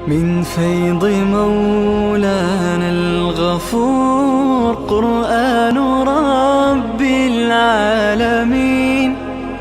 من فيض مولانا الغفور، قرآن رب العالمين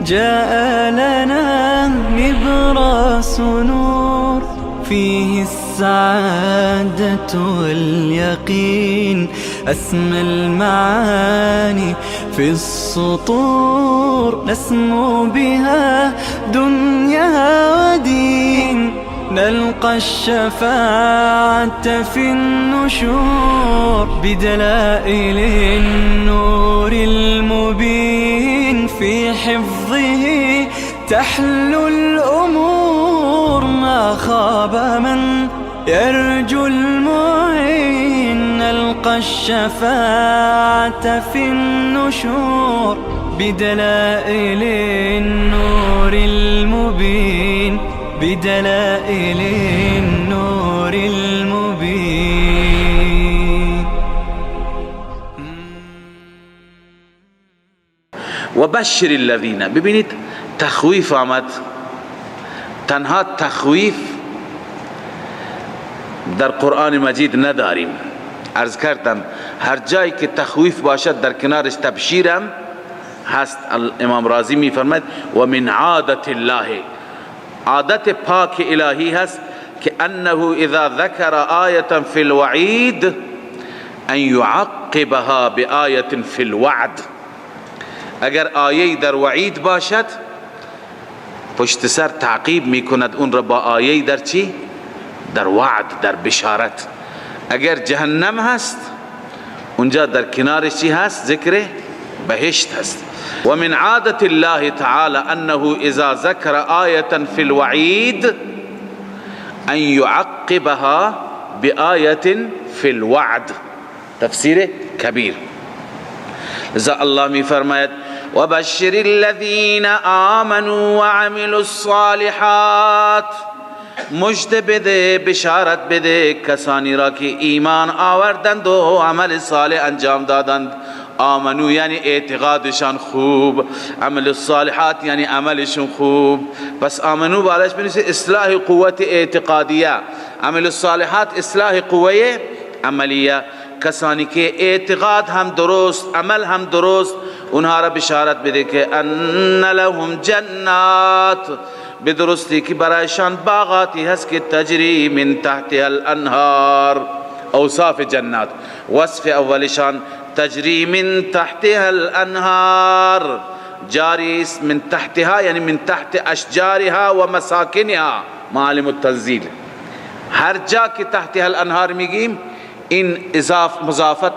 جاء لنا نبراس نور، فيه السعادة واليقين، أسمى المعاني في السطور، نسمو بها دنيا ودين، نلقى الشفاعة في النشور، بدلائل النور المبين، في حفظه تحلو الأمور، ما خاب من يرجو المعين، نلقى الشفاعة في النشور، بدلائل النور المبين، بدلائل النور المبين. و بشر الذین. ببینید تخویف آمد، تنها تخویف در قرآن مجید نداریم. عرض کردم هر جایی که تخویف باشد در کنارش تبشیرم هست. امام رازی می فرماید و من عادت الله، عادت پاک الهی هست که انه اذا ذکر آیة فی الوعید ان يعقبها بآیة فی الوعد. اگر آیه در وعید باشد پشت سر تعقیب میکند اون را با آیه در چی؟ در وعد، در بشارت. اگر جهنم هست اونجا در کنارش چی هست؟ ذکر بهشت هست. و من عادت الله تعالی انه اذا ذکر آیة فی الوعید ان يعقبها بآیة فی الوعد. تفسیر کبیر. لذا الله می فرماید و بشر الذین آمنوا وعملوا الصالحات، مژده بده، بشارت بده کسانی را که ایمان آوردند و عمل صالح انجام دادند. آمنو یعنی اعتقادشان خوب، عمل الصالحات یعنی عملشون خوب. پس آمنو بالاش بنویسه اصلاح قوت اعتقادیه، عمل الصالحات اصلاح قوه عملیه. کسانی که اعتقاد هم درست، عمل هم درست، اونها را بشارت بده که ان لهم جنات، به درستی که برایشان باغاتی هست که تجری من تحتها الانهار. اوصاف جنات، وصف اولشان تجری من تحتها الانهار، جاری من تحتها یعنی من تحت اشجارها و مساکنها، معالم التنزیل. هر جا که تحتها الانهار میگیم این اضاف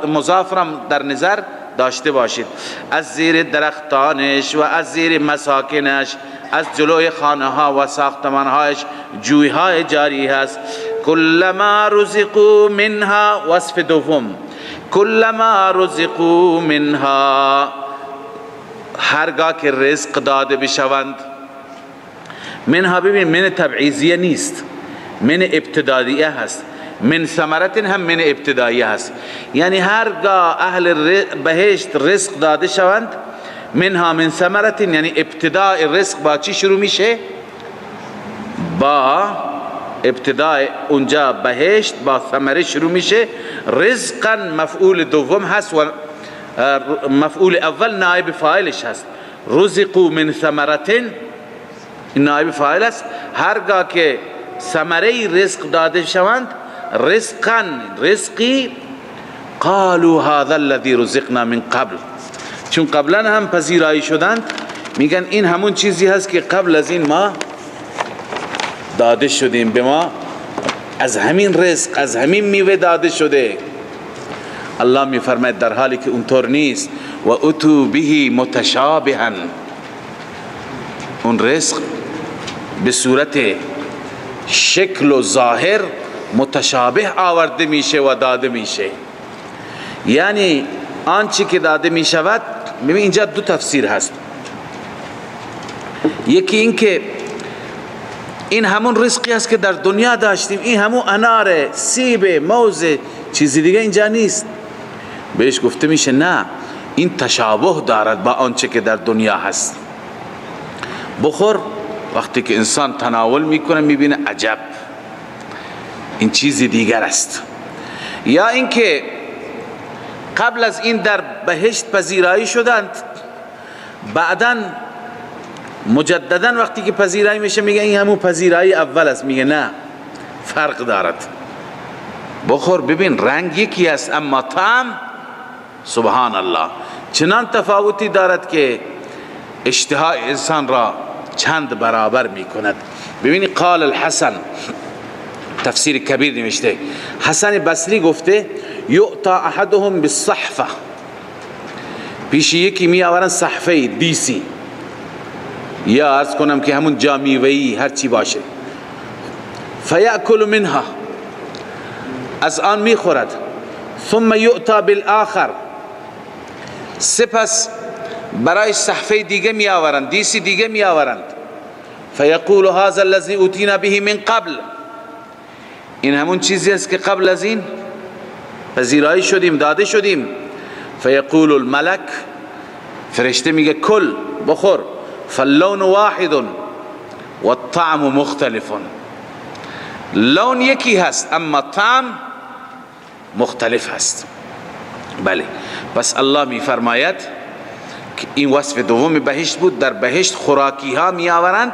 مضاف را در نظر داشته باشید، از زیر درختانش و از زیر مساکنش، از جلوی خانه ها و ساختمانهایش جویهای جاری هست. کلما رزقوا منها، وصف دوم، کلما رزقوا منها، هرگاه که رزق داده بشوند. منها ببین من تبعیضیه نیست، من ابتدائیه هست، من ثمرت هم من ابتدائیه هست. یعنی هرگاه اهل بهشت رزق داده شوند، منها من ثمرت یعنی ابتداء رزق با چی شروع میشه؟ با ابتداء اونجا بهشت با ثمره شروع میشه. رزقا مفعول دوم هست و مفعول اول نائب فاعلش هست. رزقوا من ثمرت نائب فاعل است. هرگاه که ثمره رزق داده شوند، رزقا رزقی، قالوا هذا الذي رزقنا من قبل، چون قبلا هم پذیرایی شدند میگن این همون چیزی هست که قبل از این ما داده شدیم، به ما از همین رزق از همین میوه داده شده. الله میفرماید در حالی که اونطور نیست، و اتو به متشابها، اون رزق به صورت شکل و ظاهر متشابه آورده میشه و داده میشه. یعنی آنچه که داده میشود، ببین اینجا دو تفسیر هست. یکی این که این همون رزقی است که در دنیا داشتیم، این همون انار، سیب، موز، چیزی دیگه اینجا نیست. بهش گفته میشه نه، این تشابه دارد با آنچه که در دنیا هست. بخور، وقتی که انسان تناول میکنه میبینه عجب، این چیز دیگر است. یا اینکه قبل از این در بهشت پذیرایی شدند، بعدا مجددا وقتی که پذیرایی میشه میگه این همون پذیرایی اول است، میگه نه، فرق دارد. بخور ببین رنگ یکی است اما طعم سبحان الله چنان تفاوتی دارد که اشتهای انسان را چند برابر میکند. ببینی قال الحسن، تفسیر کبیر نوشته، حسن بصری گفته یؤتا احدهم بالصحفه، پیش یکی می آورن صحفه دیسی یا عرض کنم که همون جامیوه‌ای هر چی باشه، فیأکل منها، از آن میخورد، ثم یؤتا بالآخر، سپس برای صحفه دیگه می آورند، دیسی دیگه می آورند، فیقول هذا الذی اوتینا به من قبل، این همون چیزی است که قبل از این پذیرایی شدیم، داده شدیم. فیقول الملک، فرشته میگه کل، بخور، فاللون واحد والطعم مختلف، لون یکی هست اما طعم مختلف هست. بله، پس الله می فرماید که این وصف دوم بهشت بود. در بهشت خوراکی ها می آورند،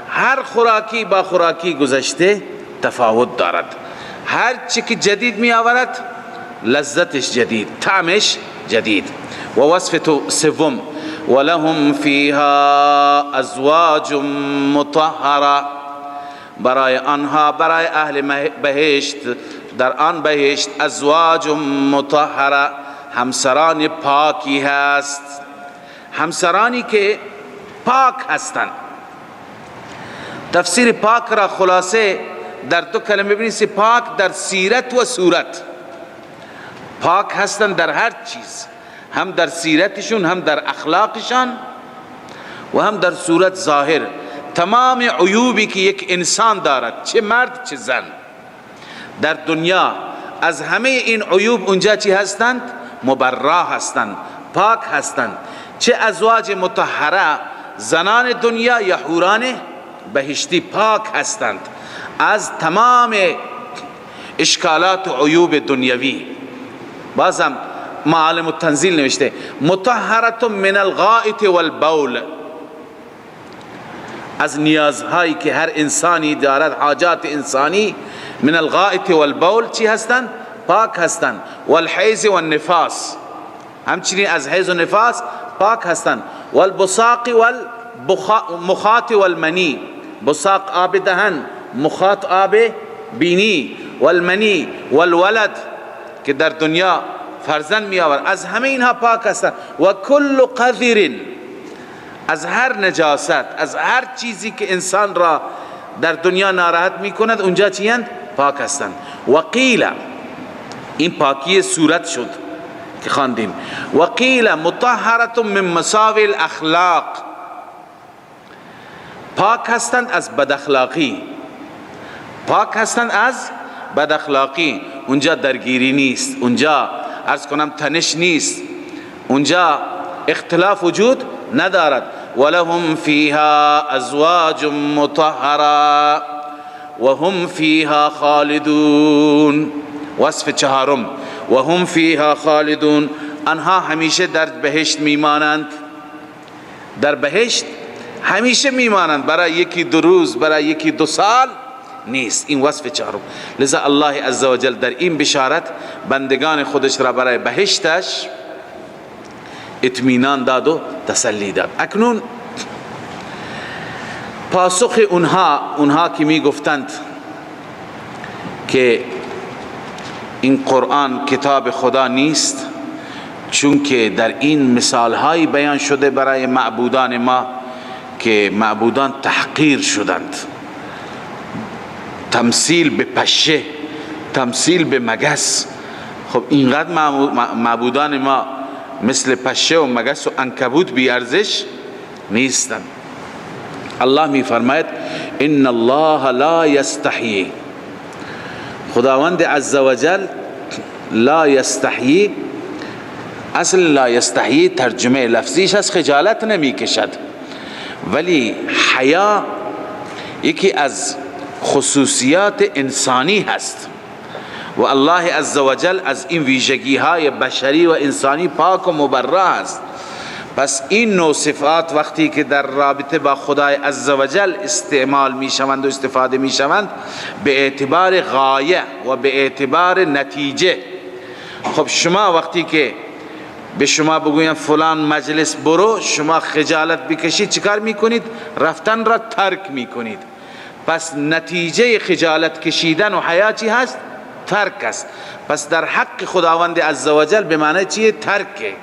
هر خوراکی با خوراکی گذشته تفاوت دارد، هر چی که جدید می آورد لذتش جدید، طعمش جدید. و وصف سوم ولهم فیها ازواج مطهره، برای آنها، برای اهل بهشت، در آن بهشت ازواج مطهره، همسران پاکی هست، همسرانی که پاک هستند. تفسیر پاک را خلاصه در دو کلمه ببینید، پاک در سیرت و صورت، پاک هستند در هر چیز، هم در سیرتشون، هم در اخلاقشان و هم در صورت ظاهر. تمام عیوبی که یک انسان دارد، چه مرد چه زن، در دنیا از همه این عیوب اونجا چی هستند؟ مبرا هستند، پاک هستند. چه ازواج مطهره، زنان دنیا یا حوران بهشتی پاک هستند از تمام اشکالات و عیوب دنیوی. بازم معالم التنزیل نوشته مطهرة من الغائط والبول، از نیازهایی که هر انسانی دارد، حاجات انسانی، من الغائط والبول چی هستند؟ پاک هستند. والحیض والنفاس، همچنین از حیض و نفاس پاک هستند. والبصاق والمخاط والمنی، بصاق آب دهن، مخاط آب بینی، والمنی والولد که در دنیا فرزند می آورد، از همه اینها پاک هستند. و کل قذر، از هر نجاست، از هر چیزی که انسان را در دنیا ناراحت می کند، اونجا چی هستند؟ پاک هستند. و قیل، این پاکی صورت شد که خواندیم. و قیل مطهرة من مساوی الاخلاق، پاک هستند از بداخلاقی، پاک هستند از بداخلاقی. اونجا درگیری نیست، اونجا عرض کنم تنش نیست، اونجا اختلاف وجود ندارد. ولهم فیها ازواج مطهره وهم فیها خالدون. وصف چهارم وهم فیها خالدون، آنها همیشه در بهشت میمانند، در بهشت همیشه میمانند، برای یکی دو روز، برای یکی دو سال نیست. این وصف چهارم. لذا الله عزوجل در این بشارت بندگان خودش را برای بهشتش اطمینان داد و تسلی داد. اکنون پاسخ اونها که می گفتند که این قرآن کتاب خدا نیست، چون که در این مثال های بیان شده برای معبودان ما که معبودان تحقیر شدند، تمثیل به پشه، تمثیل به مگس. خب اینقدر معبودان ما مثل پشه و مگس و عنکبوت بی ارزش نیستند. الله می فرماید ان الله لا یستحیی، خداوند عزوجل لا یستحیی، اصل لا یستحیی ترجمه لفظیش از خجالت نمی کشد، ولی حیا یکی از خصوصیات انسانی هست و الله عزوجل از این ویژگی های بشری و انسانی پاک و مبرا است. پس این نوع صفات وقتی که در رابطه با خدای عزوجل استعمال می شوند و استفاده می شوند به اعتبار غایه و به اعتبار نتیجه. خب شما وقتی که به شما بگویم فلان مجلس برو، شما خجالت بکشید، چیکار میکنید؟ رفتن را ترک میکنید. پس نتیجه خجالت کشیدن و حیا چی هست؟ ترک است. پس در حق خداوند عزوجل به معنی چیه؟ ترکه،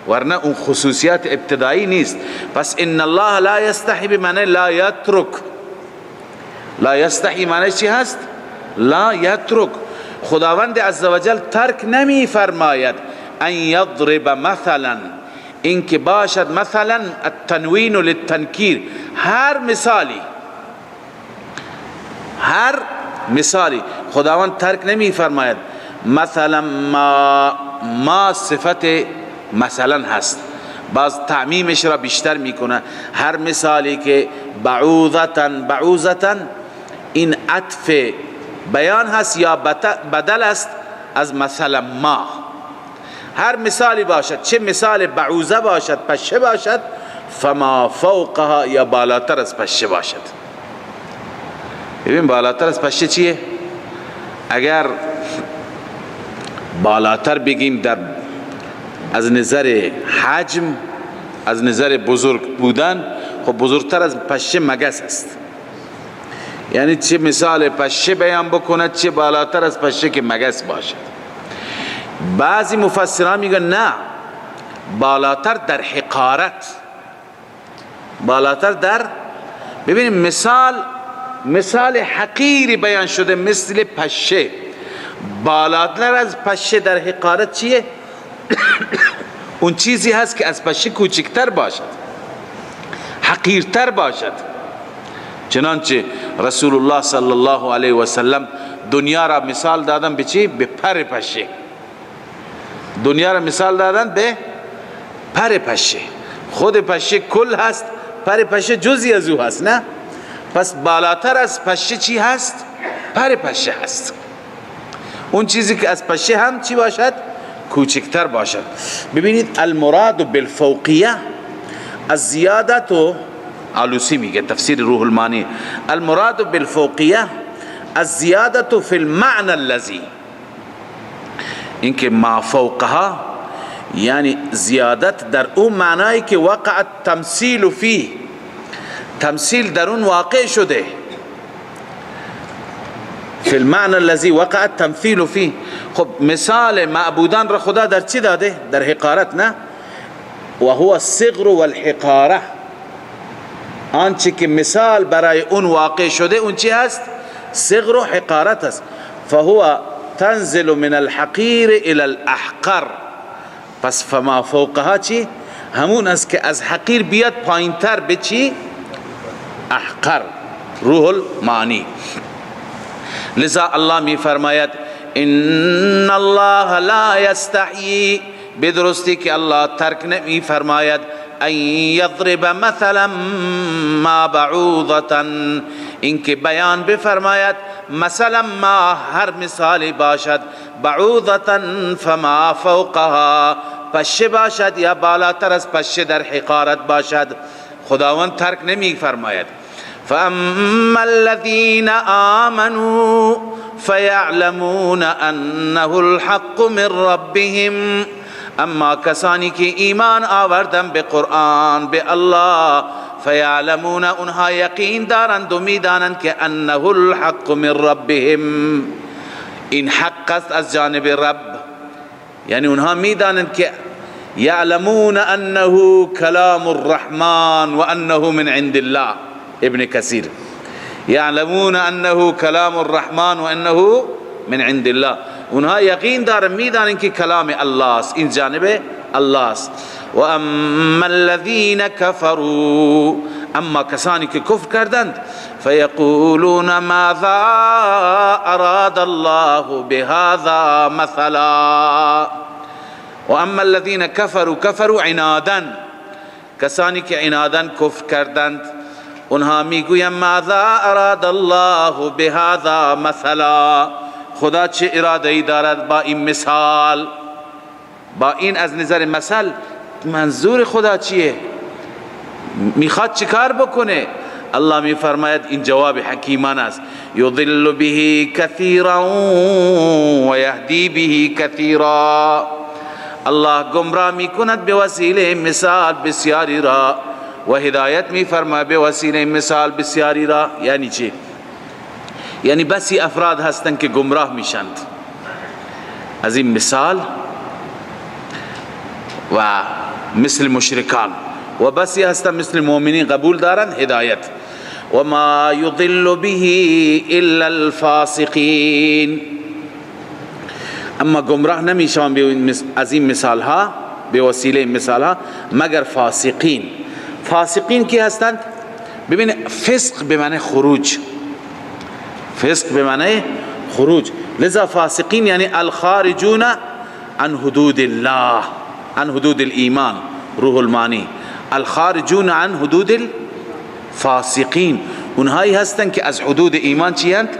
ورنه اون خصوصیات ابتدایی نیست. پس ان الله لا یستحی به معنی لا یترک. لا یستحی معنی چی هست؟ لا یترک. خداوند عزوجل ترک نمی فرماید ان یضرب مثلا، این که باشد مثلا التنوین للتنکیر، هر مثالی، هر مثالی خداوند ترک نمی فرماید. مثلا ما صفت مثلا هست، باز تعمیمش را بیشتر میکنه. هر مثالی که بعوضتن، بعوضتن این عطف بیان هست یا بدل است از مثلا ما. هر مثالی باشد، چه مثال بعوضه باشد، پشه باشد، فما فوقها یا بالاتر از پشه باشد. ببین بالاتر از پشه چیه؟ اگر بالاتر بگیم در از نظر حجم، از نظر بزرگ بودن، خب بزرگتر از پشه مگس است. یعنی چه مثال پشه بیان بکند، چه بالاتر از پشه که مگس باشد. بعضی مفسران میگن نه، بالاتر در حقارت، بالاتر در، ببینیم مثال حقیری بیان شده مثل پشه، بالاتر از پشه در حقارت چیه؟ اون چیزی هست که از پشه کوچکتر باشد، حقیرتر باشد. چنانچه رسول الله صلی الله علیه و سلم دنیا را مثال دادن به چی؟ به پر پشه. دنیا را مثال دادن به پر پشه. خود پشه کل هست، پر پشه جزئی از او هست، نه؟ پس بالاتر از پشه چی هست؟ پر پشه هست. اون چیزی که از پشه هم چی باشد؟ کوچکتر باشد. ببینید المراد بالفوقیه الزیادت، آلوسی میگه تفسیر روح المانی، المراد بالفوقیه الزیادت فی المعنى الذی، اینکه ما فوقها یعنی زیادت در اون معنایی که وقع التمثیل فیه، تمثیل در اون واقع شده. فی المعنى الذی وقع التمثیل فیه. خب مثال معبودان را خدا در چی داده؟ در حقارت، نه؟ و هو الصغر والحقاره، آنچه که مثال برای اون واقع شده اون چی هست؟ صغر و حقارت است. فهو تنزل من الحقیر الى الاحقر. پس فما فوقها چی؟ همون است که از حقیر بیاد پایینتر به چی؟ احقر. روح المعانی. لذا الله می فرماید ان الله لا یستحیی، بدرستی که الله ترک نمی فرماید ان یضرب مثلا ما بعوضة، اینکه بیان بفرماید مثلا ما، هر مثالی باشد، بعوضة فما فوقها، پشه باشد یا بالاتر از پشه در حقارت باشد، خداوند ترک نمی فرماید. فاما الذين آمنوا فيعلمون انه الحق من ربهم، اما کسانی که ایمان آوردن به قرآن، به الله، فیعلمون، اونها یقین دارند و میدانند که انه الحق من ربهم، این حق است از جانب رب. یعنی اونها میدانند که یعلمون انه کلام الرحمن و انه من عند الله. ابن کثیر یعلمون انه کلام الرحمن و انه من عند الله، اونها یقین دارن میدانن که کلام الله است، این جانب الله است. و اما الذین کفروا، اما کسانی که کفر کردند، فیقولون ماذا اراد الله بهذا مثلا. و اما الذین کفروا، کفروا عنادا، کسانی که عنادا کفر کردند، اونها میگویند ماذا اراد الله بهذا مثلا، خدا چه اراده ای دارد با این مثال، با این از نظر مثل منظور خدا چیه، میخواد چیکار بکنه؟ الله میفرماید این جواب حکیمان است، یضل به کثیرا و یهدی به کثیرا. الله گمراه میکند به وسیله مثال بسیاری را و هدایت میفرماید به وسیله مثال بسیاری را. یعنی چی؟ یعنی بسی افراد هستند که گمراه میشند از این مثال و مثل مشرکان، و بسی هستند مثل مؤمنین قبول دارند هدایت. و ما یضل به الا الفاسقین، اما گمراه نمیشوند از این مثال ها به وسیله مثال ها مگر فاسقین. فاسقین کی هستند؟ ببین فسق به معنی خروج، فسق به معنی خروج، لذا فاسقین یعنی الخارجون عن حدود الله، عن حدود الایمان، روح المانی، الخارجون عن حدود الفاسقین، اونهایی هستند که از حدود ایمان چی هستند؟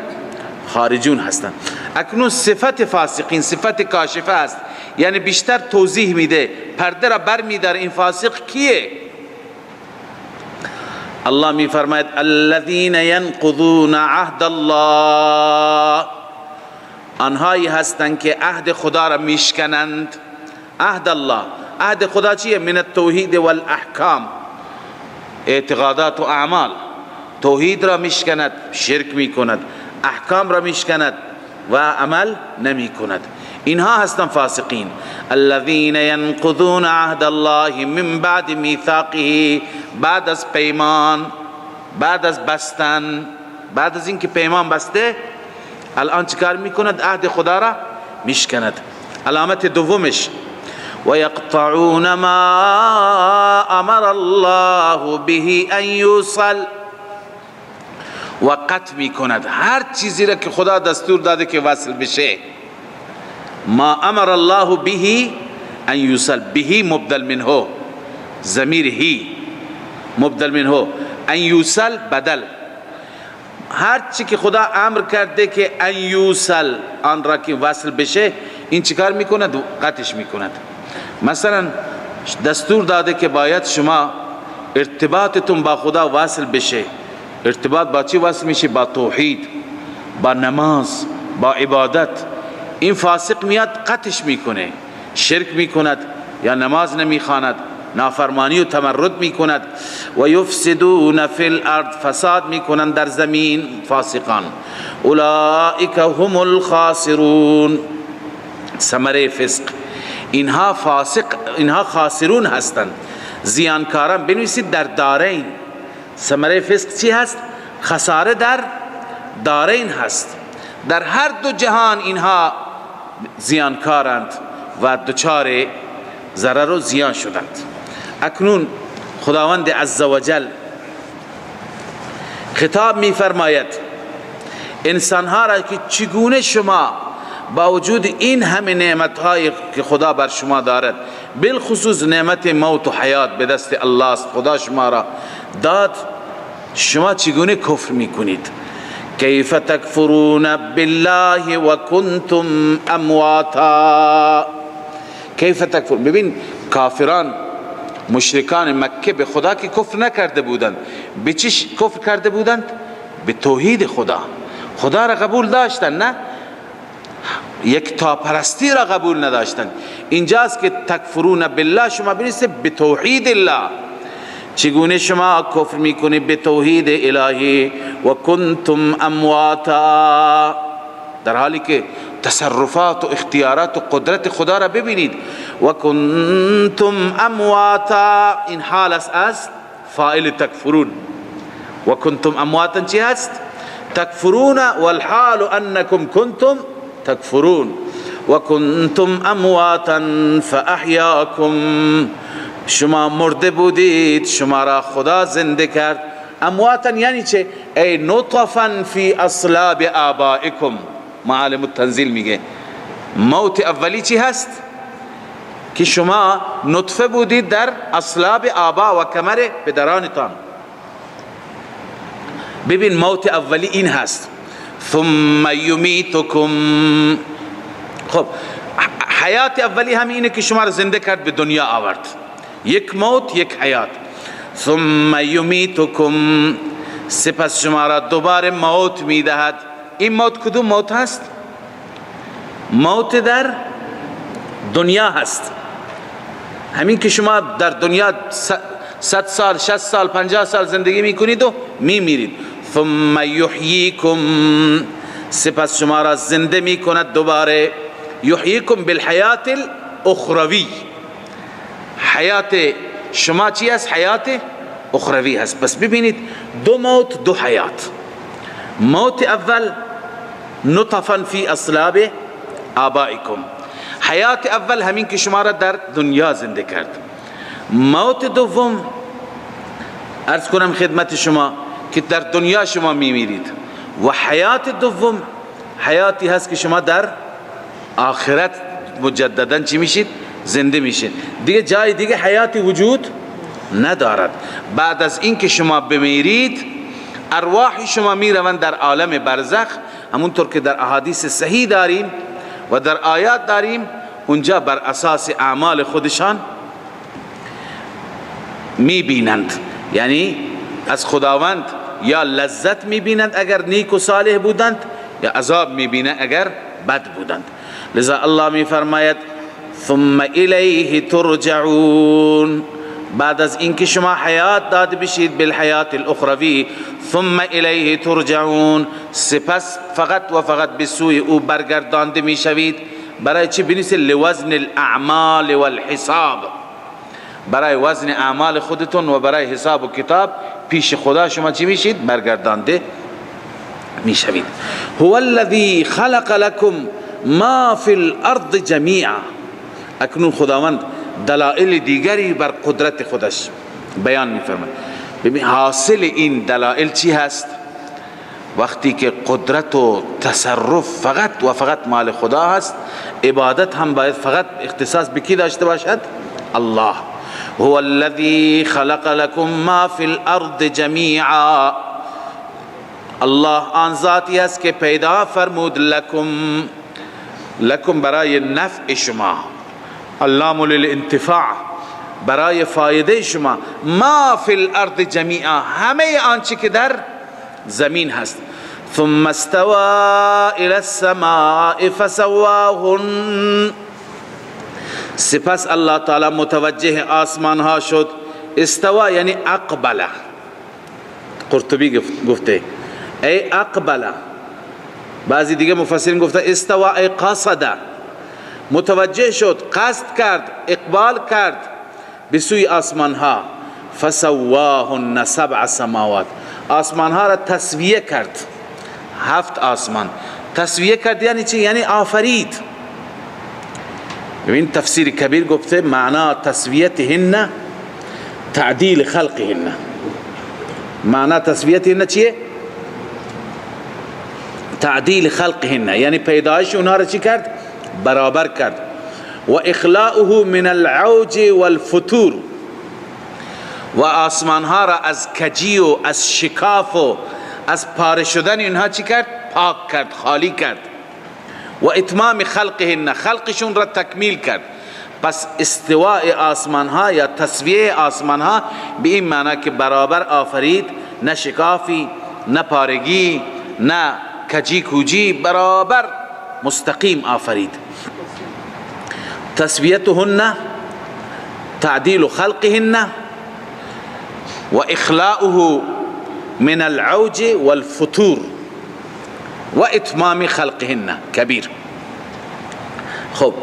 خارجون هستند. اکنون صفت فاسقین صفت کاشفه است، یعنی بیشتر توضیح میده، پرده را بر میداره این فاسق کیه. الله می فرماید الذين ينقضون عهد الله، آنهایی هستند که عهد خدا را میشکنند. عهد الله، عهد خدا چیه؟ من التوحید والاحکام، اعتقادات و اعمال. توحید را میشکند، شرک میکند، احکام را میشکند و عمل نمیکند. اینها هستند فاسقین. الذين ينقضون عهد الله من بعد میثاقه، بعد از پیمان، بعد از بستن، بعد از اینکه پیمان بسته الان چیکار میکند؟ عهد خدا را میشکند. علامت دومش و یقطعون ما امر الله به ان یوصل، و قطع میکند هر چیزی را که خدا دستور داده که وصل بشه. ما امر الله به ان یوصل، به مبدل منه، ضمیر هی مبدل منه، ان یوصل بدل، هر چی که خدا امر کرده که ان یوصل آن را که وصل بشه، این چیکار میکند؟ قطعش میکند. مثلا دستور داده که باید شما ارتباطتون با خدا وصل بشه. ارتباط با چی وصل میشه؟ با توحید، با نماز، با عبادت. این فاسق میاد قطعش میکنه، شرک میکند یا نماز نمیخواند، نافرمانی و تمرد میکند. و یفسدون فی الارض، فساد میکنند در زمین فاسقان. اولئک هم الخاسرون، ثمره فسق. اینها فاسق، اینها خاسرون هستند، زیانکاران. بنویسید در دارین. ثمره فسق چی هست؟ خساره در دارین هست. در هر دو جهان اینها زیانکارند و دچار ضرر و زیان شدند. اکنون خداوند عزوجل خطاب می فرماید انسانها را که چگونه شما با وجود این همه نعمت‌هایی که خدا بر شما دارد، بالخصوص نعمت موت و حیات به دست الله است، خدا شما را داد، شما چگونه کفر میکنید؟ کیف تکفرون بالله و کنتم امواتا. کیف تکفر، ببین کافران مشرکان مکه به خدا که کفر نکرده بودند، به چی کفر کرده بودند؟ به توحید خدا. خدا را قبول داشتند، نه یک تاپرستی را قبول نداشتند. اینجاست که تکفرون بالله، شما بنویسید به توحید الله. چگونه شما کفر میکنید به توحید الهی؟ و کنتم امواتا، در حالی که تصرفات و اختیارات و قدرت خدا را ببینید. و کنتم امواتا، این حال است از فاعل تکفرون. و کنتم امواتا چی هست؟ تکفرون والحال انکم کنتم تکفرون. و کنتم امواتا فاحیاکم، شما مرده بودید شما را خدا زنده کرد. امواتا یعنی چه؟ ای نطفا فی اصلاب آبائکم. معالم التنزیل میگه موت اولی چی هست؟ که شما نطفه بودید در اصلاب آبا و کمر پدرانتان. ببین موت اولی این هست، ثم یمیتکم. خب حیات اولی هم اینه که شما را زنده کرد، به دنیا آورد، یک موت یک حیات. ثم یمیتکم، سپس شما را دوباره موت میدهد. این موت کدوم موت هست؟ موت در دنیا هست. همین که شما در دنیا 100 سال، 60 سال، 50 سال زندگی میکنید و میمیرید. ثم یحییکم، سپس شما را زنده میکند دوباره. یحییکم بالحیات الاخروی، حیات شما چی است؟ حیات اخروی هست. پس ببینید دو موت دو حیات. موت اول نطفا فی اصلاب آبائکم، حیات اول همین که شما را در دنیا زنده کرد. موت دوم عرض کنم خدمت شما که در دنیا شما میمیرید، و حیات دوم حیاتی هست که شما در آخرت مجددا چی میشید؟ زنده میشید. دیگه جای دیگه حیاتی وجود ندارد. بعد از اینکه شما بمیرید ارواح شما میروند در عالم برزخ، همونطور که در احادیث صحیح داریم و در آیات داریم، اونجا بر اساس اعمال خودشان میبینند، یعنی از خداوند یا لذت میبینند اگر نیک و صالح بودند، یا عذاب میبینند اگر بد بودند. لذا الله میفرماید ثم الیه ترجعون، بعد از اینکه شما حیات داده بشید بالحیات الاخروی، ثم الیه ترجعون، سپس فقط و فقط به سوی او برگردانده میشوید. برای چی؟ بنویسید لوزن الاعمال والحساب، برای وزن اعمال خودتون و برای حساب و کتاب پیش خدا شما چی میشید؟ برگردانده میشوید. هو الذی خلق لكم ما فی الارض جمیعا. اکنون خداوند دلائل دیگری بر قدرت خودش بیان میفرماید. ببین حاصل این دلائل چی هست؟ وقتی که قدرت و تصرف فقط و فقط مال خدا هست، عبادت هم باید فقط اختصاص به کی داشته باشد؟ الله. هو الذی خلق لكم ما فی الارض جمیعا، الله آن ذاتی است که پیدا فرمود لکم، لکم برای نفع شما، اللام للانتفاع، برای فایده شما، ما فی الارض جمیعا، همه آنچه که در زمین هست. ثم استوى الى السماء فسواهن، سپس الله تعالی متوجه آسمان ها شد. استوا یعنی اقبل، قرطبی گفته ای اقبل، بعضی دیگه مفسرین گفته استوا ای قصد، متوجه شد، قصد کرد، اقبال کرد به سوی آسمان ها. فسواهن سبع سماوات، آسمان ها را تسویه کرد، 7 آسمان تسویه کرد. یعنی چی؟ یعنی آفرید. ببین تفسیر کبیر گفته معنا تسویتهن تعدیل خلقهن. معنا تسویتهن چیه؟ تعدیل خلقهن، یعنی پیدایش اونها را چی کرد؟ برابر کرد. و اخلاؤه من العوج والفتور، و آسمان ها را از کجی و از شکاف و از پاره شدن اینها چی کرد؟ پاک کرد، خالی کرد. و اتمام خلقهن، خلقشون را تکمیل کرد. پس استواء آسمان ها یا تسویه آسمان ها به این معنی که برابر آفرید، نه شکافی، نه پارگی، نه کجی کوجی، برابر مستقیم آفرید. تسویتهن تعدیل خلقهن و اخلاؤه من العوج والفتور و اتمام خلقهن کبیر. خب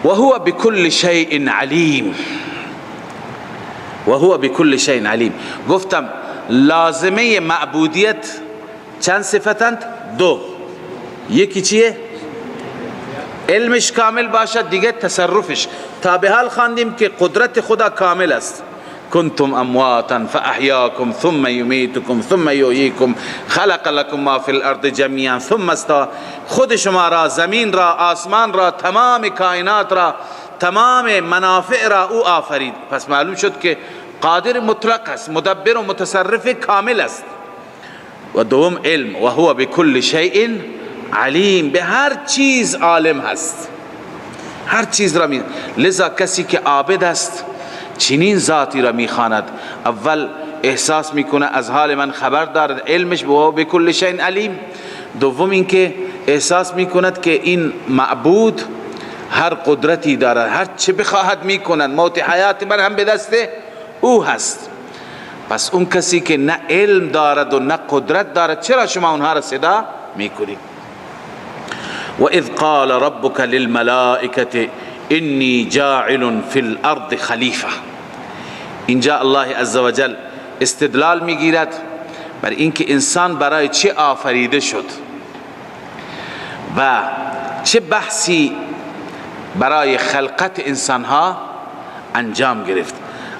و هو بكل شیء علیم، و هو بكل شیء علیم. گفتم لازمه معبودیت چند صفتند؟ دو. یکی چیه؟ علمش کامل باشد، دیگه تصرفش. تا به حال خواندیم که قدرت خدا کامل است. کنتم امواتا فاحیاکم ثم یمیتکم ثم یحییکم خلق لکم ما فی الارض جمیعا ثم استوی. خود شما را، زمین را، آسمان را، تمام کائنات را، تمام منافع را او آفرید. پس معلوم شد که قادر مطلق است، مدبر و متصرف کامل است. و دوم علم، و هو بكل شیء علیم، به هر چیز عالم هست، هر چیز را می. لذا کسی که عابد است چنین ذاتی را میخواند، اول احساس میکنه از حال من خبر دارد، علمش به هو بكل شیء علیم. دوم اینکه احساس میکند که این معبود هر قدرتی دارد، هر چه بخواهد میکند، موت حیات من هم به دست او هست. پس اون کسی که نه علم دارد و نه قدرت دارد، چرا شما اونها را صدا میکنید؟ و اذ قال ربک للملائکة انی جاعل فی الارض خلیفه. اینجا الله عزوجل استدلال میگیرد بر اینکه انسان برای چه آفریده شد و چه بحثی برای خلقت انسانها انجام گرفت.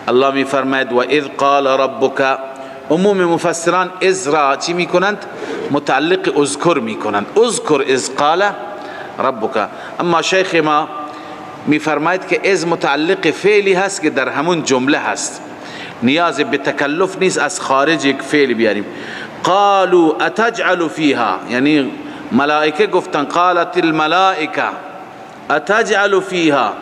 الله می فرماید و اذ قال ربک. عموم مفسران اذ را چی می کنند؟ متعلق اذکر می کنند، اذکر اذ قال ربک. اما شیخ ما می فرماید که اذ متعلق فعلی هست که در همون جمله هست، نیاز به تکلف نیست از خارج یک فعل بیاریم. قالوا اتجعل فیها، یعنی ملائکه گفتن، قالت الملائکه اتجعل فیها،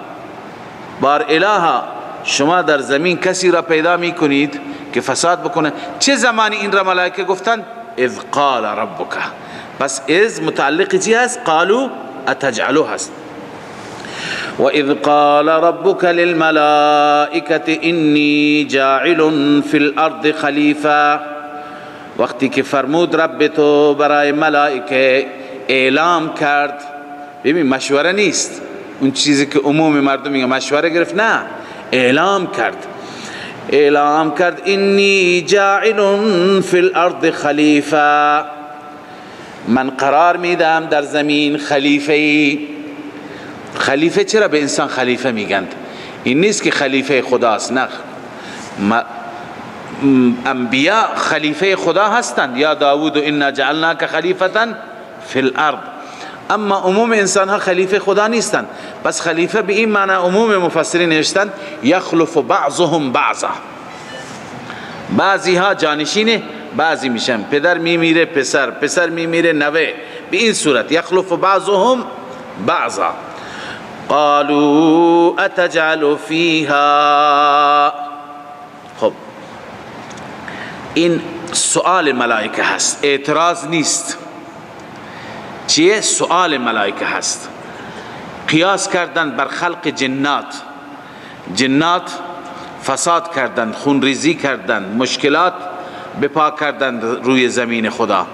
بار الها شما در زمین کسی را پیدا می کنید که فساد بکنه. چه زمانی این را ملائکه گفتن؟ اذ قال ربک. پس اذ متعلق چی هست؟ قالوا اتجعلو هست. و اذ قال ربک للملائکه انی جاعل فی الارض خلیفه. وقتی که فرمود رب تو برای ملائکه اعلام کرد، ببین مشوره نیست اون چیزی که عموم مردم میگن مشوره گرفت، نه، اعلام کرد، اعلام کرد انی جاعل فی الارض خلیفه، من قرار میدم در زمین خلیفه. خلیفه چرا به انسان خلیفه میگند؟ این نیست که خلیفه خداست، نه، انبیاء خلیفه خدا هستند، یا داود انا جعلناک خلیفة فی الارض. اما عموم انسان ها خلیفه خدا نیستند. پس خلیفه به این معنی عموم مفسرین نوشتند یخلف بعضهم بعضا، بعضی ها جانشین بعضی میشن، پدر میمیره پسر، پسر میمیره نوه، به این صورت یخلف بعضهم بعضا. قالوا اتجعل فیها. خب این سؤال ملائکه هست، اعتراض نیست. چیه؟ سؤال ملائکه هست. قیاس کردن بر خلق جنات، جنات فساد کردند، خونریزی کردند، مشکلات بپا کردند روی زمین خدا،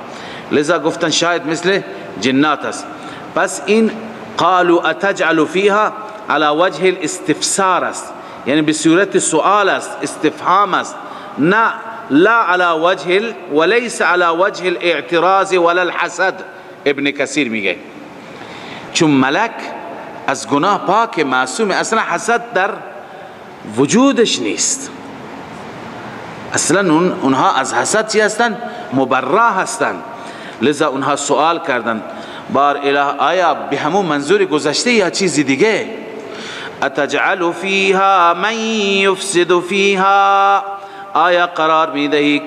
لذا گفتن شاید مثل جنات است. پس این قالوا اتجعل فیها علی وجه الاستفسار است، یعنی به صورت سؤال است، استفهام است، نه لا على وجه وليس على وجه الاعتراض ولا الحسد. ابن کثیر میگه چون ملک از گناه پاک معصوم، اصلا حسد در وجودش نیست، اصلا اونها از حسد چی هستن؟ مبرا هستن. لذا اونها سوال کردن بار اله آیا به همون منظور گذشته یا چیزی دیگه؟ اتجعل فیها من یفسد فیها، آیا قرار میدهی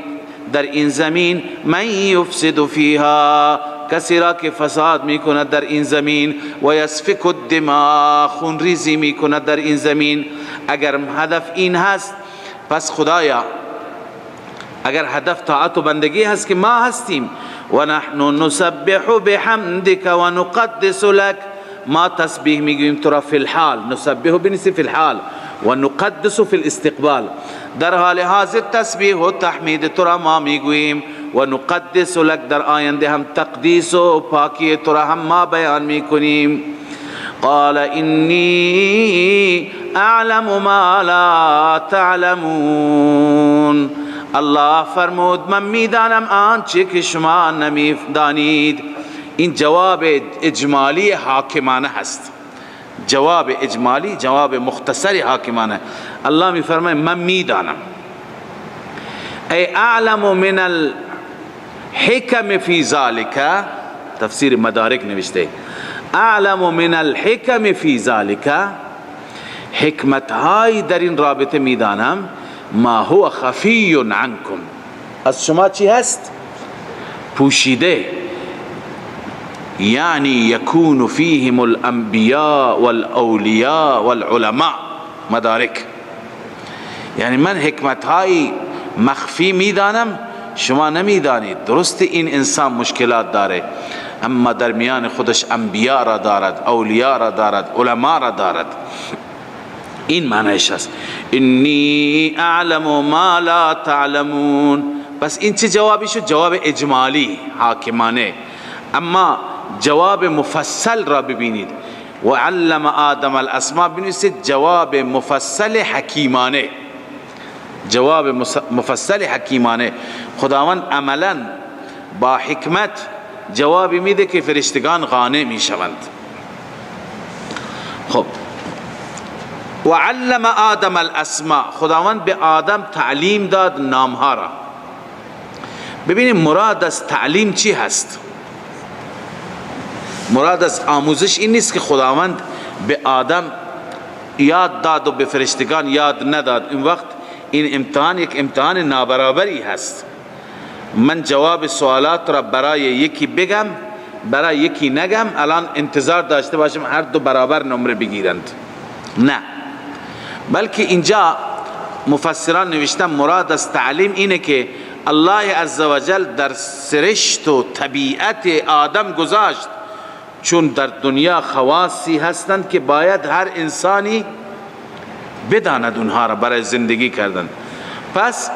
در این زمین من یفسد فیها، کسی را که فساد میکند در این زمین، و یسفک الدماء، خونریزی میکند در این زمین. اگر هدف این هست پس خدایا، اگر هدف طاعت و بندگی هست که ما هستیم، و نحن نسبح بحمدک و نقدس لک، ما تسبیح میگوییم تو را فی الحال، نسبح بنسی فی الحال و نقدس فی الاستقبال، در حال حاضر تسبیح و تحمید تو را ما میگوییم، و نقدس لک، در آینده هم تقدیس و پاکی تو را هم ما بیان میکنیم. قال انی اعلم ما لا تعلمون، الله فرمود من میدانم آنچه که شما نمیدانید. این جواب اجمالی حاکمانه هست، جواب اجمالی، جواب مختصر حاکمانه. الله میفرماید من میدانم، ای اعلم من الحکم فی ذلک، تفسیر مدارک نوشته اعلم من الحکم فی ذلک، حکمت های در این رابطه میدانم، ما هو خفی عنکم، از شما چی هست؟ پوشیده، یعنی یکون فیهم الانبیاء والاولیاء والعلماء مدارک. یعنی من حکمت های مخفی میدانم، شما نمیدانید. درست این انسان مشکلات داره، اما در میان خودش انبیاء را دارد، اولیاء را دارد، علما را دارد. این معنیش است انی اعلم ما لا تعلمون. پس این چه جوابی شد؟ جواب اجمالی حاکمانه. اما جواب مفصل را ببینید، و علم آدم الاسماء، بنویسید جواب مفصل حکیمانه. جواب مفصل حکیمانه. خداوند عملا با حکمت جوابی میده که فرشتگان قانع میشوند. خب و علم آدم الاسماء، خداوند به آدم تعلیم داد نامها را. ببینیم مراد از تعلیم چی هست؟ مراد از آموزش این نیست که خداوند به آدم یاد داد و به فرشتگان یاد نداد. این وقت این امتحان یک امتحان نابرابری هست. من جواب سوالات را برای یکی بگم، برای یکی نگم، الان انتظار داشته باشم هر دو برابر نمره بگیرند. نه، بلکه اینجا مفسران نوشتن مراد از تعلیم اینه که الله عزوجل در سرشت و طبیعت آدم گذاشت، چون در دنیا خواصی هستند که باید هر انسانی بداند اونها را برای زندگی کردن. پس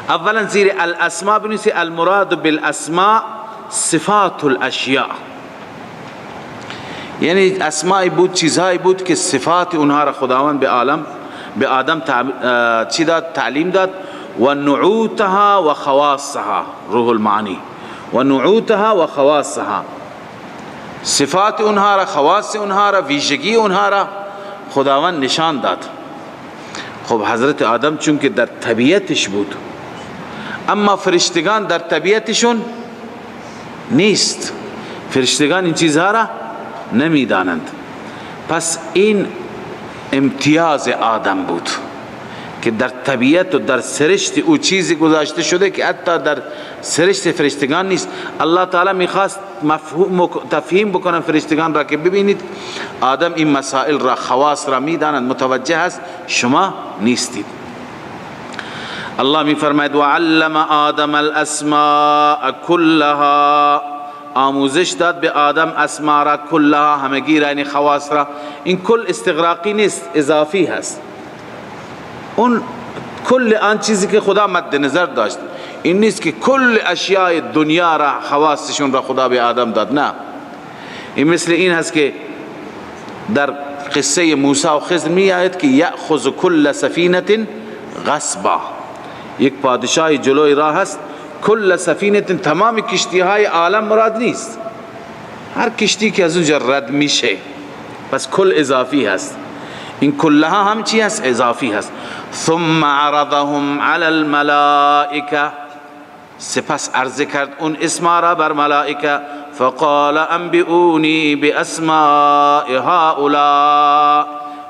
اولا زیر الاسماء بنویسی المراد بالاسماء صفات الاشیاء، یعنی اسماء بود، چیزهایی بود که صفات اونها را خداوند به عالم به آدم چی داد؟ تعلیم داد. و نعوتها و خواصها، روح المعانی، و نعوتها و خواصها، صفات اونها را، خواص اونها را، ویژگی اونها را خداوند نشان داد. خب حضرت آدم چون که در طبیعتش بود، اما فرشتگان در طبیعتشون نیست، فرشتگان این چیزها را نمیدانند. پس این امتیاز آدم بود که در طبیعت و در سرشت او چیزی گذاشته شده که حتی در سرشت فرشتگان نیست. الله تعالی میخواست مفهوم تفهیم بکنه فرشتگان را که ببینید آدم این مسائل را، خواص را میدانند، متوجه هست، شما نیستید. الله میفرماید و علم آدم الاسماء كلها، آموزش داد به آدم اسماء را، كلها همگی را، یعنی خواص را. این کل استغراقی نیست، اضافی هست. اون کل آن چیزی که خدا مد نظر داشت، این نیست که کل اشیاء دنیا را خواصشون را خدا به آدم داد، نه. این مثل این هست که در قصه موسی و خضر می آید که یأخذ کل سفینة غصبا، یک پادشاه جلوی راه هست، کل سفینة تمام کشتی های عالم مراد نیست، هر کشتی که از اونجا رد میشه، پس کل اضافی هست. این کلها هم چی هست؟ اضافی هست. ثم عرضهم علی الملائکه، سپس عرض کرد اون اسما را بر ملائکه. فقال انبئونی باسماء هؤلاء،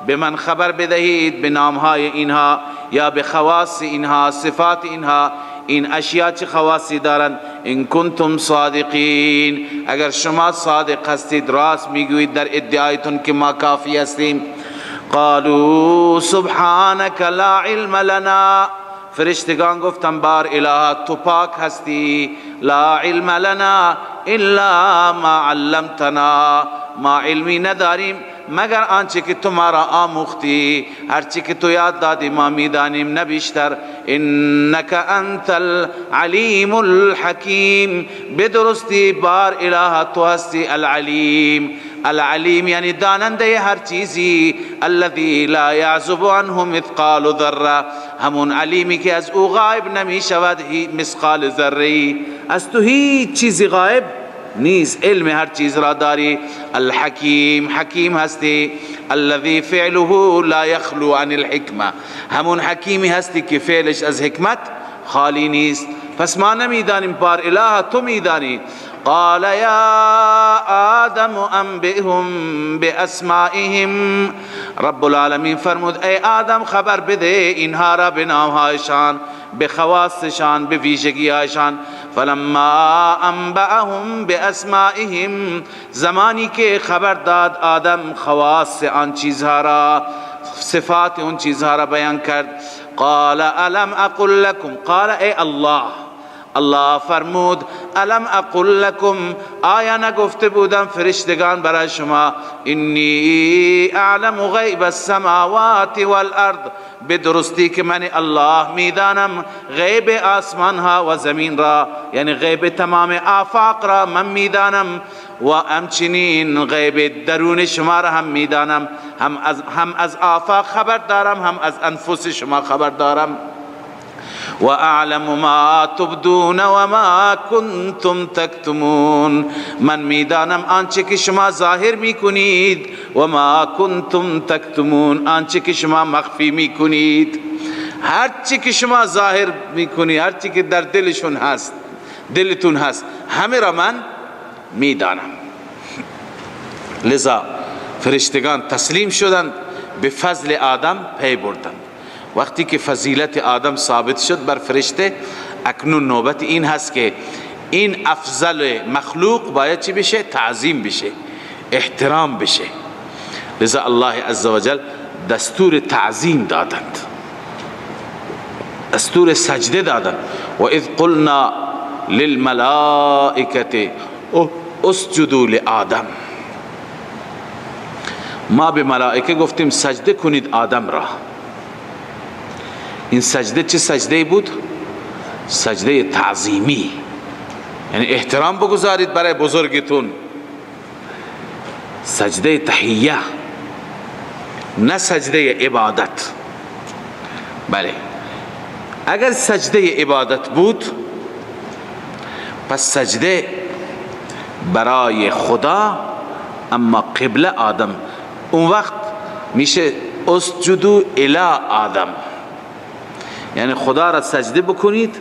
به من خبر بدهید به نامهای اینها یا به خواص اینها، صفات اینها، این اشیاء چه خواصی دارند. ان کنتم صادقین، اگر شما صادق هستید، راست میگویید در ادعایتون که ما کافی هستیم. قالوا سبحانك لا علم لنا، فرشتگان گفتن بار اله تو پاک هستی، لا علم لنا الا ما علمتنا، ما علمی نداریم مگر آنچه که تو ما را آموختی، هرچی که تو یاد دادی ما میدانیم، نه بیشتر. انک انت العلیم الحکیم، بدرستی بار اله تو هستی العلیم. العلیم یعنی داننده هر چیزی، الذی لا یعزب عنه مثقال ذره، همون علیمی که از او غایب نمی شود مثقال ذره، از تو هیچ چیزی غایب نیست، علم هر چیز را داری. الحکیم، حکیم هستی، الذی فعله لا یخلو عن الحکمه، همون حکیمی هستی که فعلش از حکمت خالی نیست. پس ما نمیدانیم بار اله تو میدانی. قال یا آدم انبئهم باسمائهم، رب العالمین فرمود ای آدم خبر بده اینها را به نامهایشان، به خواصشان، به ویژگیهایشان. فلما انبأهم باسمائهم، زمانی که خبر داد آدم خواص آن چیزها را، صفات اون چیزها را بیان کرد. قال الم اقل لكم، قال ای الله، الله فرمود الم اقل لكم، آیا نگفته بودم فرشتگان برای شما، انی اعلم غیب السماوات والارض، به درستی که من الله میدانم غیب آسمان ها و زمین را، یعنی غیب تمام آفاق را من میدانم، و همچنین غیب درون شما را هم میدانم، هم از آفاق خبر دارم، هم از انفس شما خبر دارم. و اعلم ما تبدون و ما کنتم تکتمون، من میدانم آنچه که شما ظاهر میکنید، و ما کنتم تکتمون، آنچه که شما مخفی میکنید. هر چی که شما ظاهر میکنید، هر چی که در دلشون هست، دلتون هست، همه را من میدانم. لذا فرشتگان تسلیم شدند، به فضل آدم پی بردند. وقتی که فضیلت آدم ثابت شد بر فرشته، اکنون نوبت این هست که این افضل مخلوق باید چی بشه؟ تعظیم بشه، احترام بشه. لذا الله عزوجل دستور تعظیم دادند، دستور سجده دادند. و اذ قلنا للملائکة اسجدوا لآدم، ما به ملائکه گفتیم سجده کنید آدم را. این سجده چه سجده بود؟ سجده تعظیمی، یعنی احترام بگذارید برای بزرگتون. سجده تحیه، نه سجده عبادت. بله، اگر سجده عبادت بود، پس سجده برای خدا، اما قبله آدم. اون وقت میشه اسجدوا الی آدم، یعنی خدا را سجده بکنید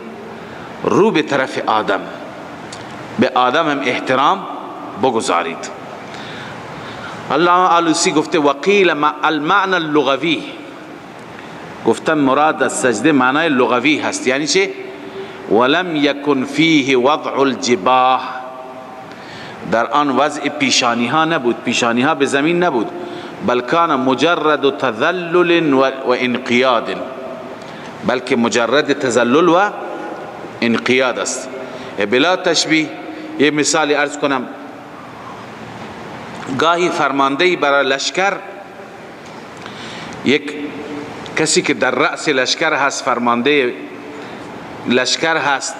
رو به طرف آدم، به آدم هم احترام بگذارید. علامه آلوسی گفته وقیل المعنى اللغوی، گفتن مراد از سجده معنای لغوی هست، یعنی چه؟ ولم یکن فیه وضع الجباه، در آن وضع پیشانی ها نبود، پیشانی ها به زمین نبود، بل کان مجرد تذلل و انقیاد، بلکه مجرد تذلل و انقیاد است. بلا تشبیه یه مثالی عرض کنم. گاهی فرماندهی برای لشکر، یک کسی که در رأس لشکر هست، فرمانده لشکر هست،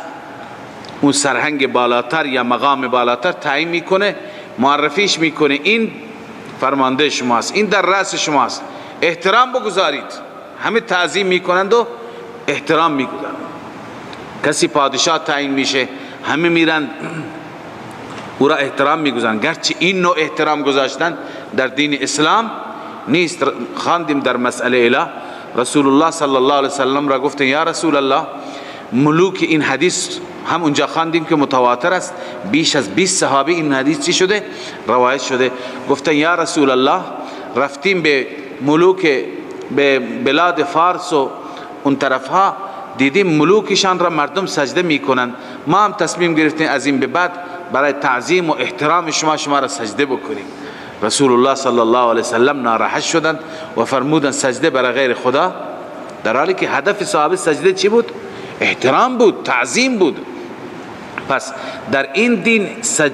اون سرهنگ بالاتر یا مقام بالاتر تعیین میکنه، معرفیش میکنه، این فرمانده شماست، این در رأس شماست، احترام بگذارید. همه تعظیم میکنند و احترام میگذارند. کسی پادشاه تعیین میشه، همه میرن او را احترام میگذارند، گرچه این نوع احترام گذاشتن در دین اسلام نیست. خواندیم در مسئله اله، رسول الله صلی الله علیه وسلم را گفتن یا رسول الله، ملوک، این حدیث هم اونجا خواندیم که متواتر است، بیش از 20 صحابی این حدیث چی شده؟ روایت شده. گفتن یا رسول الله، رفتیم به ملوک، به بلاد فارس و اون طرفها، دیدیم ملوکشان را مردم سجده میکنن، ما هم تصمیم گرفتیم از این به بعد برای تعظیم و احترام شما، شما را سجده بکنیم. رسول الله صلی الله علیه وسلم ناراحت شدند و فرمودند سجده برای غیر خدا، در حالی که هدف صحابه سجده چی بود؟ احترام بود، تعظیم بود. پس در این دین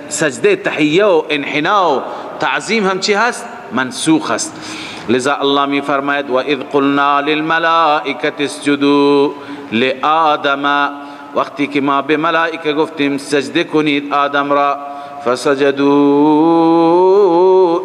سجده تحیه و انحناء و تعظیم هم چی هست؟ منسوخ است. لذا الله می فرماید و اذ قلنا للملائکة اسجدوا لآدم، وقتی که ما به ملائکه گفتیم سجده کنید آدم را، فسجدوا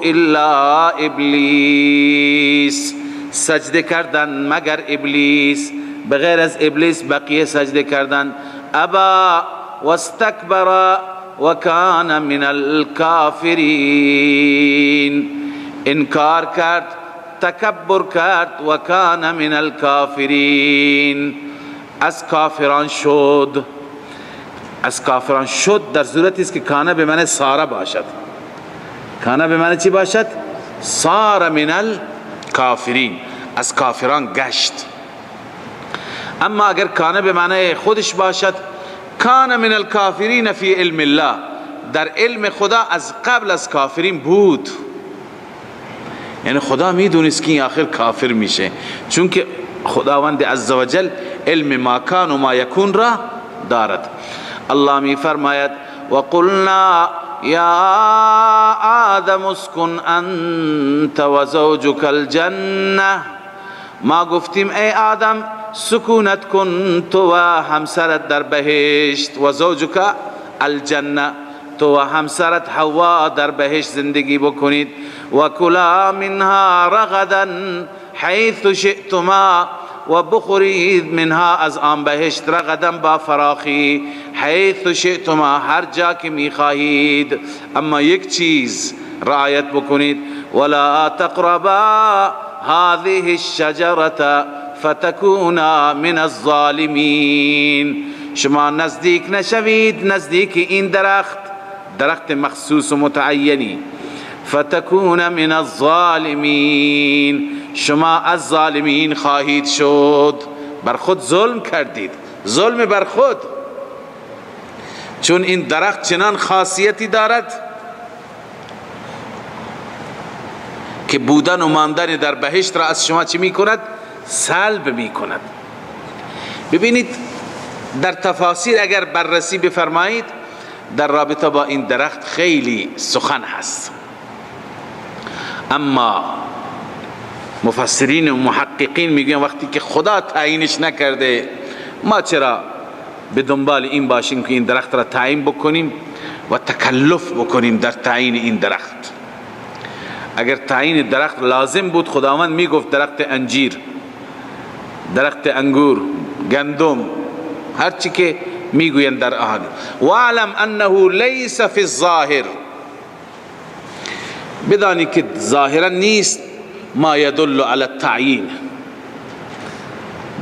الا ابلیس، سجده کردن مگر ابلیس، بغیر از ابلیس بقیه سجده کردن. ابا واستکبر وکان من الکافرین، انکار کرد، تکبر کرد، وکان من الکافرین، از کافران شد. از کافران شد در صورتی است که کانه به معنی ساره باشد. کانه به معنی چی باشد؟ ساره من الکافرین، از کافران گشت. اما اگر کانه به معنی خودش باشد، کان من الکافرین فی علم الله، در علم خدا از قبل از کافرین بود. یعنی خدا میدونست که این آخر کافر میشه، چون که خداوند عزوجل علم ما کان و ما یکون را دارد. الله می فرماید و قلنا یا آدم اسکن انت و زوجک الجنه، ما گفتیم ای آدم سکونت کن تو و همسرت در بهشت، و زوجک الجنه، تو و همسرت حوا در بهشت زندگی بکنید، و کلا منها رغدا حیث شئتما، و بخورید منها از آن بهشت رغدا با فراخی، حیث شئتما هر جا که میخواهید، اما یک چیز رعایت بکنید، ولا تقربا هذه الشجرة فتكونا من الظالمین، شما نزدیک نشوید نزدیک این درخت، درخت مخصوص و متعینی، فتكون من الظالمین، شما از ظالمین خواهید شد. بر خود ظلم کردید، ظلم بر خود، چون این درخت چنان خاصیتی دارد که بودن و ماندن در بهشت را از شما چی می کند؟ سلب می کند. ببینید در تفاسیر اگر بررسی بفرمایید در رابطه با این درخت خیلی سخن هست، اما مفسرین و محققین میگن وقتی که خدا تعیینش نکرده ما چرا به دنبال این باشیم که این درخت را تعیین بکنیم و تکلف بکنیم در تعیین این درخت. اگر تعیین درخت لازم بود خداوند میگفت درخت انجیر، درخت انگور، گندم، هر چی که میگویند در احادیث. واعلم انه لیس فی الظاهر، بدانی که ظاهرا نیست ما یدل علی التعیین،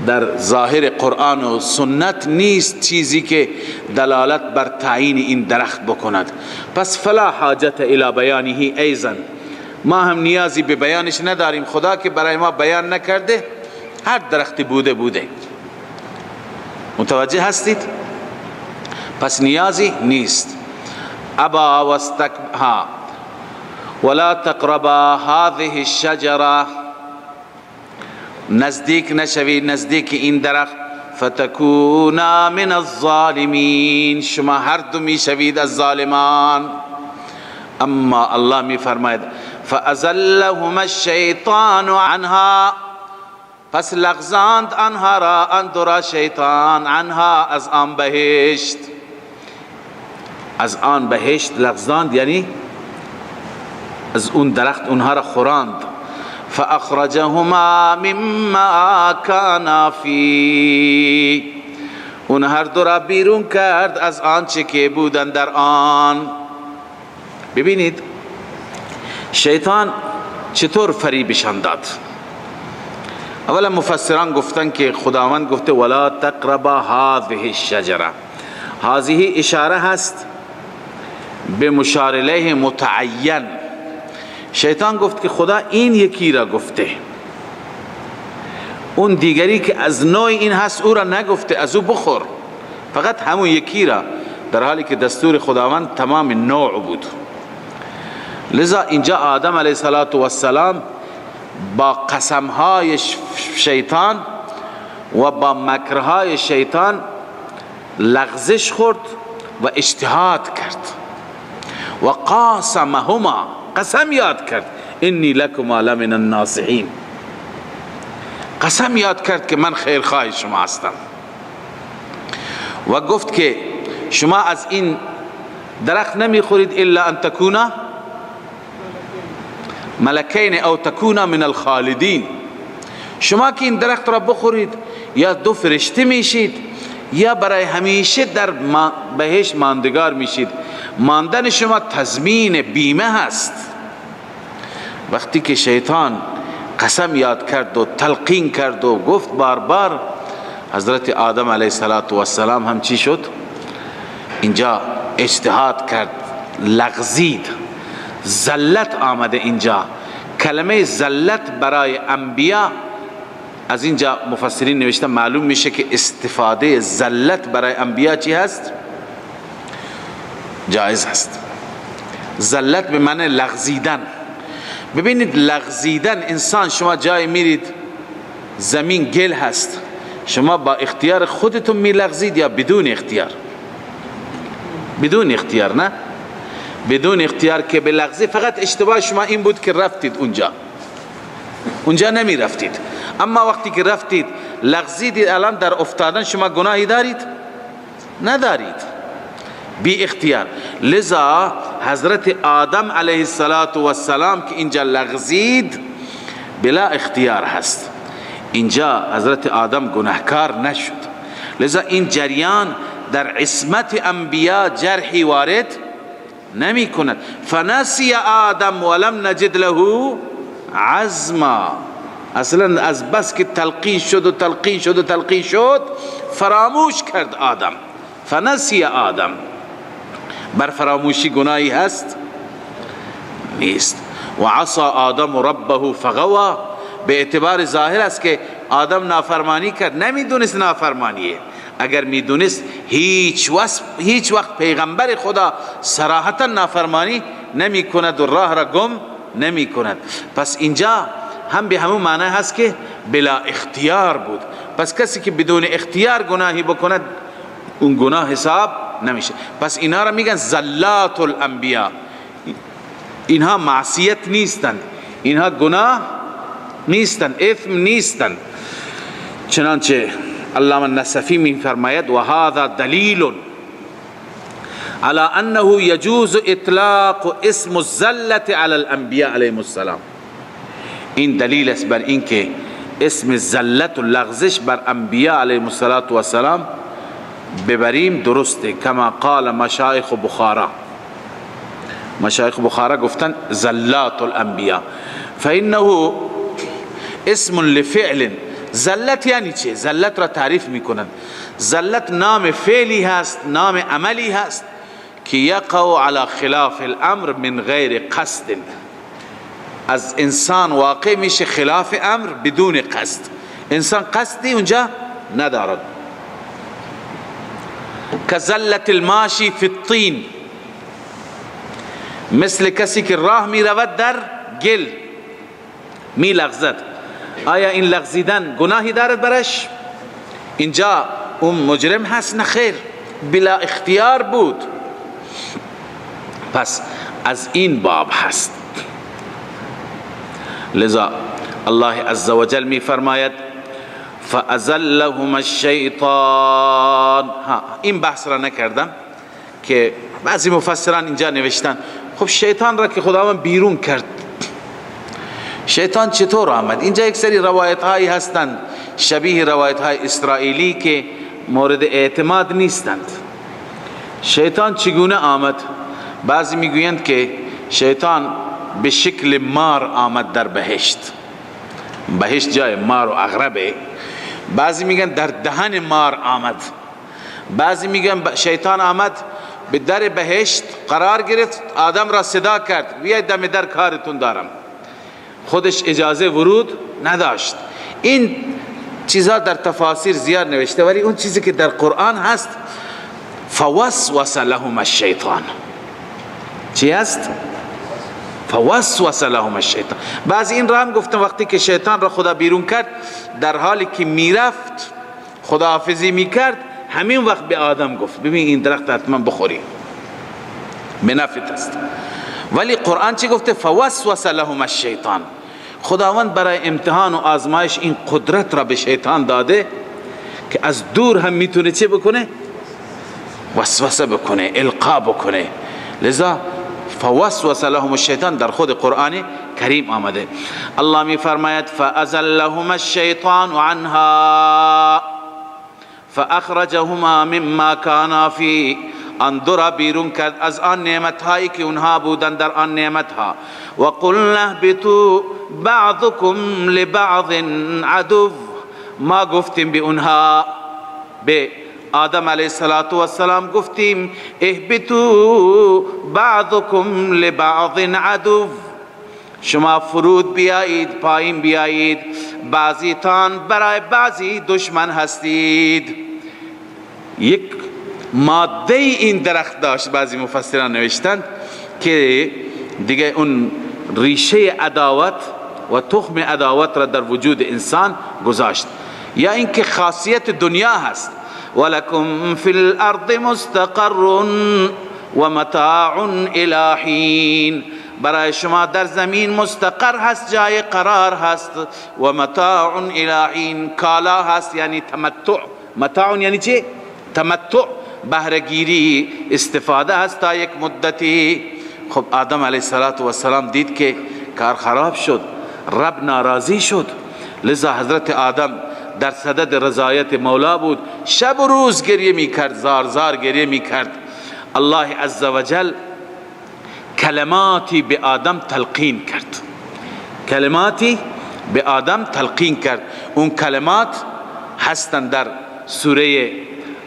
در ظاهر قرآن و سنت نیست چیزی که دلالت بر تعیین این درخت بکند. پس فلا حاجت الی بیانه ایضا، ما هم نیازی به بیانش نداریم، خدا که برای ما بیان نکرده هر درختی بوده بوده. متوجه هستید؟ پس نیازی نیست. ابا واستکبر ولا تقربا هذه الشجره، نزدیک نشوی نزدیک این درخت، فتکونا من الظالمین، شما هر دو میشوید از ظالمان. اما الله می فرماید فازلهما الشیطان عنها، پس لغزاند آنها را، آن دو را شیطان، عنها از آن بهشت، از آن بهشت لغزاند، یعنی از اون درخت اونها را خوراند. فاخرجهما مما کانا فی، اون هر دو را بیرون کرد از آنچه که بودن در آن. ببینید شیطان چطور فریبشان داد. اولا مفسران گفتن که خداوند گفته ولا تقربا هذه الشجره، هذه اشاره هست به مشار الیه متعین. شیطان گفت که خدا این یکی را گفته، اون دیگری که از نوع این هست او را نگفته، از او بخور، فقط همون یکی را، در حالی که دستور خداوند تمام نوع بود. لذا اینجا آدم علیه السلام با قسمهای شیطان و با مکرهای شیطان لغزش خورد و اجتهاد کرد و قاسمهما، قسم یاد کرد، انی لکما لمن الناصحین، قسم یاد کرد که من خیرخواه شما هستم، و گفت که شما از این درخت نمیخورید الا ان تکونا ملکین او تکونا من الخالدین، شما که این درخت را بخورید یا دو فرشته میشید یا برای همیشه در بهشت ماندگار میشید. ماندن شما تضمین بیمه هست. وقتی که شیطان قسم یاد کرد و تلقین کرد و گفت بار بار، حضرت آدم علیه السلام هم چی شد؟ اینجا اجتهاد کرد، لغزید، زلت آمده. اینجا کلمه زلت برای انبیا از اینجا مفسرین نوشته معلوم میشه که استفاده زلت برای انبیا چی هست؟ جایز هست. زلت به معنی لغزیدن. ببینید لغزیدن انسان، شما جای میرید زمین گل هست، شما با اختیار خودتون میلغزید یا بدون اختیار؟ بدون اختیار، نه بدون اختیار که بلغزی، فقط اشتباه شما این بود که رفتید اونجا، اونجا نمی رفتید. اما وقتی که رفتید لغزیدید، الان در افتادن شما گناهی دارید؟ ندارید، بی اختیار. لذا حضرت آدم علیه السلام که اینجا لغزید بلا اختیار هست، اینجا حضرت آدم گناهکار نشد. لذا این جریان در عصمت انبیا جرحی وارد نمی کند. فنسی آدم ولم نجد له عزما، اصلا از بس که تلقین شد و تلقین شد و تلقین شد فراموش کرد آدم. فنسی آدم، بر فراموشی گناهی هست؟ نیست. و عصا آدم ربه فغوا، به اعتبار ظاهر است که آدم نافرمانی کرد، نمیدونست نافرمانیه. اگر میدونست هیچ وقت پیغمبر خدا صراحتا نافرمانی نمی کند و راه را گم نمی کند. پس اینجا هم به همون معنی هست که بلا اختیار بود. پس کسی که بدون اختیار گناهی بکند اون گناه حساب نمیشه. پس اینا را میگن زلات الانبیاء. اینها معصیت نیستند، اینها گناه نیستند، اثم نیستند. چنانچه علامه نصفی می فرماید و هذا دلیل على انه يجوز اطلاق اسم الزلة على الانبیاء علیهم السلام. این دلیل است بر اینکه اسم زلت و لغزش بر انبیاء علیهم السلام ببریم درسته. کما قال مشایخ بخارا، مشایخ بخارا گفتن زلات الانبیاء، فانه اسم لفعل. زلت یعنی چه؟ زلت را تعریف میکنند. زلت نام فعلی هست، نام عملی هست که یقع علی خلاف الامر من غیر قصد. از انسان واقع میشه خلاف امر بدون قصد، انسان قصدی اونجا ندارد. کزلت الماشی فی الطین، مثل کسی که راه می رود در گل می لغزد. آیا این لغزیدن گناهی دارد برش؟ اینجا اون مجرم هست؟ نه خیر، بلا اختیار بود. پس از این باب هست. لذا الله عزوجل می فرماید فازلهما الشیطان. این بحث را نکردم که بعضی مفسران اینجا نوشتن خب شیطان را که خداوند بیرون کرد، شیطان چطور آمد؟ اینجا یک سری روایت هایی هستند شبیه روایت های اسرائیلی که مورد اعتماد نیستند. شیطان چگونه آمد؟ بعضی میگویند که شیطان به شکل مار آمد در بهشت. بهشت جای مار و عقربه. بعضی میگن در دهن مار آمد. بعضی میگن شیطان آمد به در بهشت قرار گرفت، آدم را صدا کرد بیاید دم در کارتون دارم، خودش اجازه ورود نداشت. این چیزا در تفاسیر زیاد نوشته، ولی اون چیزی که در قرآن هست فوسوس لهم الشیطان. چی هست؟ فوسوس لهم الشیطان. بعضی این را هم گفتم وقتی که شیطان را خدا بیرون کرد، در حالی که میرفت خداحافظی میکرد، همین وقت به آدم گفت ببین این درخت حتما بخوری، به نفعت است. ولی قرآن چی گفته؟ فوسوس لهم الشیطان. خداوند برای امتحان و آزمایش این قدرت را به شیطان داده که از دور هم میتونه چه بکنه؟ وسوسه بکنه، القا بکنه. لذا فوسوس لهم الشیطان در خود قرآن کریم آمده. الله می فرماید فازلهما الشیطان عنها فاخرجهما مما کانا فیه. آن دو را بیرون کرد از آن نعمت هایی که اونها بودند در آن نعمت ها. و قلنا اهبطوا بعضکم لبعض عدو. ما گفتیم به اونها، به آدم علیه السلام گفتیم اهبطوا بعضکم لبعض عدو، شما فرود بیایید، پایین بیایید، بعضیتان برای بعضی دشمن هستید. یک ماده این درخت داشت، بعضی مفسران نوشتند که دیگه اون ریشه عداوت و تخم عداوت را در وجود انسان گذاشت، یا اینکه خاصیت دنیا هست. ولکم فی الارض مستقر و متاع الی حین، برای شما در زمین مستقر هست، جای قرار هست، و متاع الی حین، کالا هست، یعنی تمتع. متاع یعنی چه؟ تمتع، بهره‌گیری، استفاده هست تا یک مدتی. خب آدم علیه السلام دید که کار خراب شد، رب ناراضی شد، لذا حضرت آدم در صدد رضایت مولا بود، شب و روز گریه میکرد، زار زار گریه میکرد. الله عزوجل کلماتی به آدم تلقین کرد، کلماتی به آدم تلقین کرد. اون کلمات هستند در سوره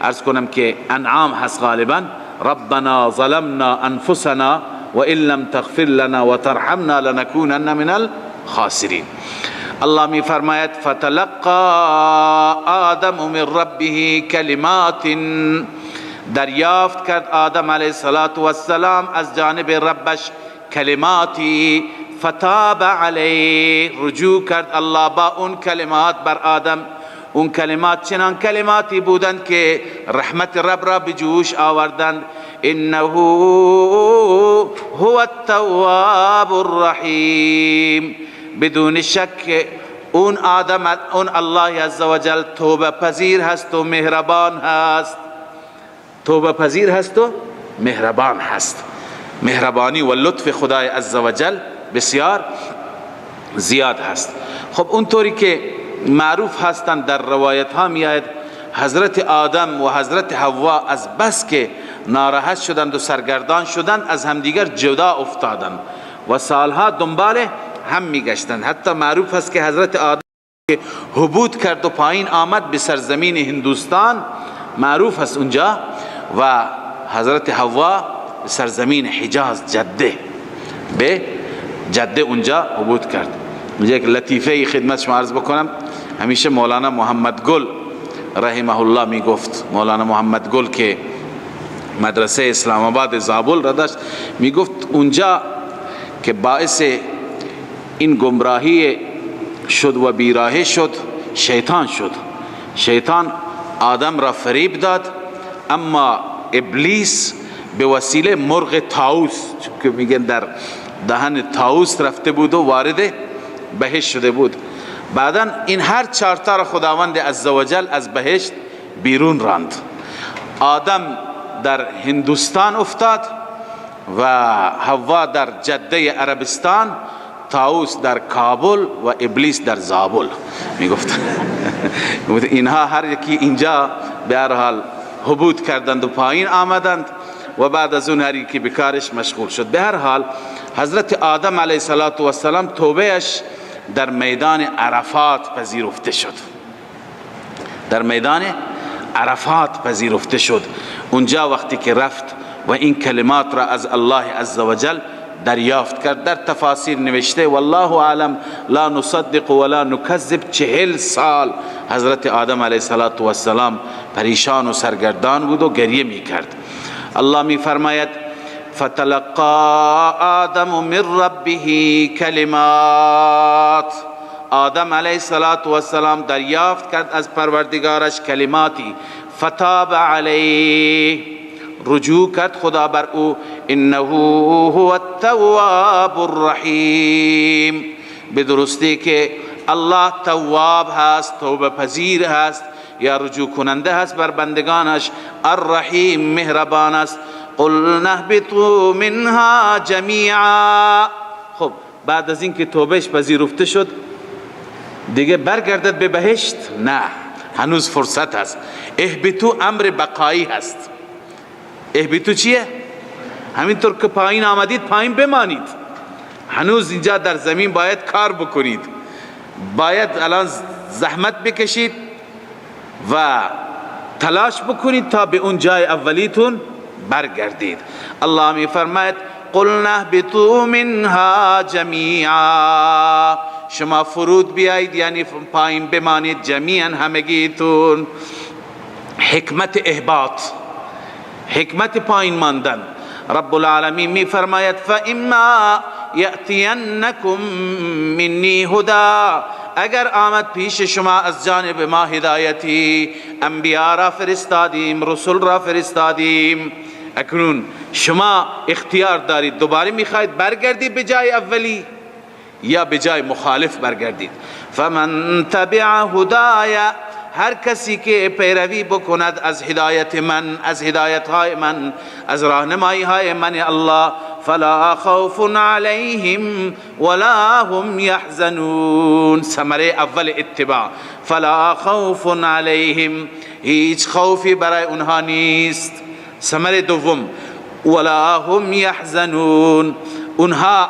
عرض کنم که انعام هست غالبا، ربنا ظلمنا انفسنا وان لم تغفر لنا وترحمنا لنكونن من الخاسرین. الله می فرماید فتلقى آدم من ربه کلمات، دریافت کرد آدم علیه السلام از جانب ربش کلماتی، فتاب علیه، رجوع کرد الله با اون کلمات بر آدم. اون کلمات چنان کلماتی بودند که رحمت رب را به جوش آوردند. انه هو التواب الرحیم، بدون شک اون آدم، اون الله عزوجل توبه پذیر هست و مهربان هست، توبه پذیر هست و مهربان هست. مهربانی و لطف خدای عزوجل بسیار زیاد هست. خب اونطوری که معروف هستند در روایت ها میآید، حضرت آدم و حضرت حوا از بس که ناراحت شدند و سرگردان شدند از همدیگر جدا افتادند و سالها دنبال هم میگشتند. حتی معروف است که حضرت آدم که هبوط کرد و پایین آمد به سرزمین هندوستان، معروف است اونجا، و حضرت حوا به سرزمین حجاز جده، به جده اونجا هبوط کرد. یک لطیفه خدمت شما عرض بکنم. همیشه مولانا محمد گل رحمه الله میگفت، مولانا محمد گل که مدرسه اسلام آباد زابل را داشت، میگفت اونجا که باعث این گمراهی شد و بیراهی شد شیطان شد. شیطان آدم را فریب داد، اما ابلیس به وسیله مرغ طاووس که میگن در دهن طاووس رفته بود و وارد بهشت شده بود. بعدا این هر چهار تا را خداوند عزوجل از بهشت بیرون راند. آدم در هندوستان افتاد و حوا در جده عربستان، طاووس در کابل و ابلیس در زابل. میگفت اینها هر یکی اینجا به هر حال هبوط کردند و پایین آمدند و بعد از اون هر یکی به کارش مشغول شد. به هر حال حضرت آدم علیه السلام توبهش در میدان عرفات پذیرفته شد، در میدان عرفات پذیرفته شد. اونجا وقتی که رفت و این کلمات را از الله عزوجل دریافت کرد، در تفاسیر نوشته والله اعلم لا نصدق ولا نکذب، 40 سال حضرت آدم علیه السلام پریشان و سرگردان بود و گریه میکرد. الله می فرماید فتلقى آدم من ربه کلمات، آدم علیه السلام دریافت کرد از پروردگارش کلماتی، فتاب علیه، رجوع کرد خدا بر او، انه هو التواب الرحیم، به درستی که الله تواب هست، توبه پذیر هست یا رجوع کننده هست بر بندگانش، الرحیم مهربان است. قل نهبطوا منها جمیعا. خب بعد از اینکه توبهش پذیرفته شد دیگه برگردد به بهشت؟ نه، هنوز فرصت هست. اهبطوا امر بقایی هست. اهبطوا چیه؟ همینطور که پایین آمدید پایین بمانید، هنوز اینجا در زمین باید کار بکنید، باید الان زحمت بکشید و تلاش بکنید تا به اون جای اولیتون برگردید. الله می فرماید قلنا اهبطوا منها جمیعا، شما فرود بیایید، یعنی پایین بمانید، جمیعا همگیتون. حکمت اهباط، حکمت پایین ماندن. رب العالمین می فرماید فاما یأتینکم منی هدی، اگر آمد پیش شما از جانب ما هدایتی، انبیا را فرستادیم، رسول را فرستادیم، اکنون شما اختیار دارید، دوباره میخواید برگردید به جای اولی یا به جای مخالف برگردید. فمن تبع هدای، هر کسی که پیروی بکند از هدایت من، از هدایت های من، از راهنمایی های من الله، فلا خوف علیهم ولا هم یحزنون. ثمره اول اتباع، فلا خوف علیهم، هیچ خوفی برای اونها نیست. ثمره دوم، ولا هم یحزنون، اونها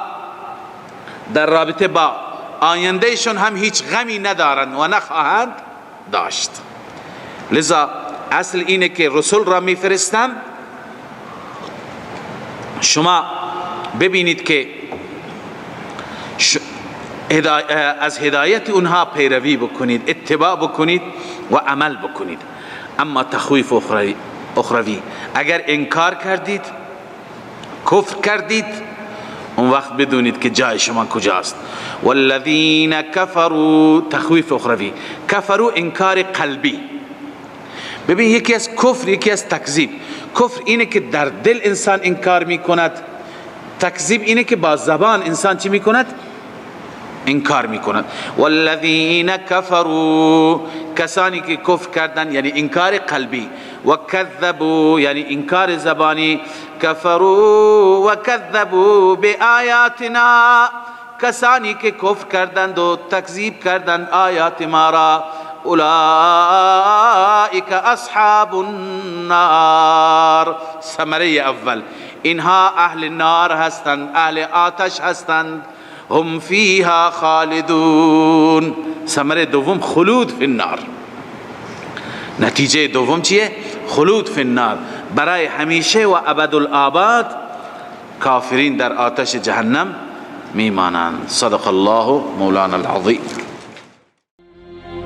در رابطه با آیندهشون هم هیچ غمی ندارند و نخواهند داشت. لذا اصل اینه که رسول را میفرستم، شما ببینید که از هدایت اونها پیروی بکنید، اتباع بکنید و عمل بکنید. اما تخویف اخروی، اگر انکار کردید، کفر کردید، اون وقت بدونید که جای شما کجاست. والذین کفروا، تخویف اخروی، کفروا انکار قلبی. ببین یکی از کفر، یکی از تکذیب. کفر اینه که در دل انسان انکار میکند، تکذیب اینه که با زبان انسان چی میکند؟ انکار میکند. والذین کفروا، کسانی که کفر کردن یعنی انکار قلبی، و کذبوا یعنی انکار زبانی، کفروا و کذبوا بآیاتنا، کسانی که کفر کردند و تکذیب کردند آیات ما را، اولئک اصحاب النار. ثمره اول، اینها اهل نار هستند، اهل آتش هستند، هم فیها خالدون. ثمره دوم خلود فی النار. نتیجه دوم چیه؟ خلود فی النار، برای همیشه و ابدالآباد کافرین در آتش جهنم میمانند. صدق الله مولانا العظیم.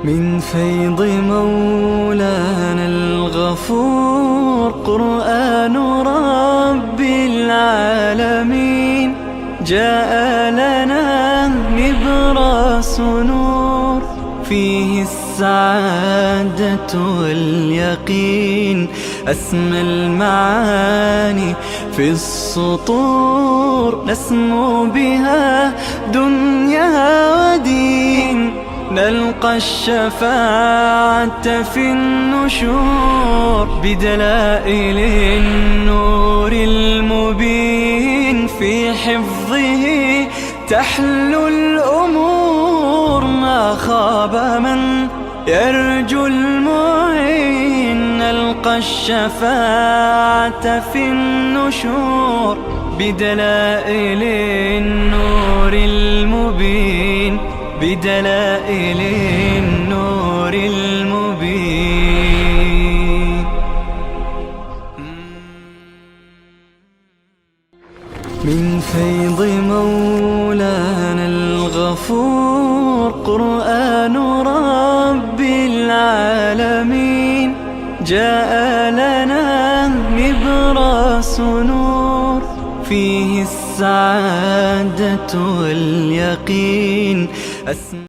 من فیض مولانا الغفور قرآن رب العالمین جاء لنا نبراس نور فيه السعادة واليقين أسمى المعاني في السطور نسمو بها دنيا ودين نلقى الشفاعة في النشور بدلائل النور المبين في حفظه تحلو الأمور ما خاب من يرجو المعين نلقى الشفاعة في النشور بدلائل النور المبين بدلائل النور المبين. من فيض مولانا الغفور قرآن رب العالمين جاء لنا نبراس نور فيه السعادة واليقين.